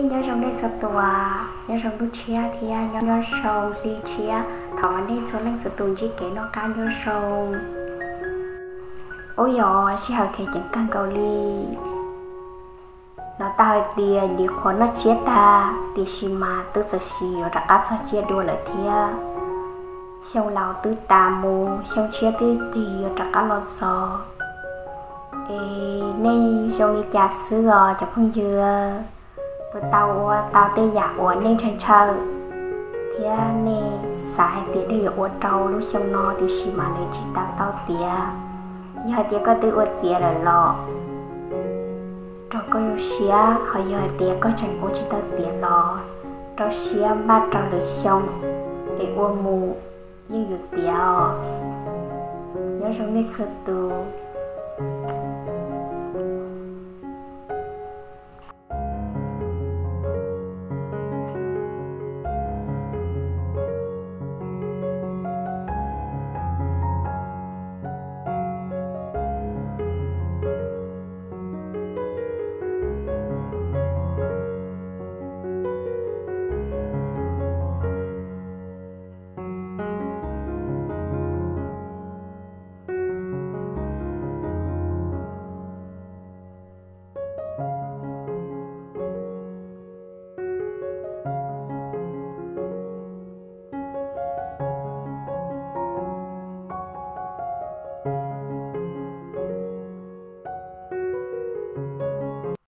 Nyob zoo nej txhua tus, nyob zoo lub tshiab thiab nyob zoo hli tshiab. Thov nej txhua leej txhua tus ntsib kev noj qab nyob zoo. Ub, yog sij hawm kheev ceev kawg nkaus li. Los tau hais tias nyuam qhuav noj tsiab tag, tiam sis mas twb txawm sis yuav rov qab txog tsiab dua lawm thiab. Xyoo laus twb tas mus, xyoo tshiab twb tig yuav rov qab los txog. Es nej zoo li cas xwb os cov phooj ywg? Puas tau ua tau tej yam uas nej ntshaw ntshaw thiab nej xav hais tias nej yuav ua rau lub xyoo no tiam sis mas nej tsis tau tau tiav? Yog hais tias koj twb ua tiav lawm los rau koj zoo siab, ho yog hais tias koj tseem ua tsis tau tiav los rau siab npaj rau lwm xyoo es ua mus yeej yuav tiav os. Nyob zoo nej txhua tus.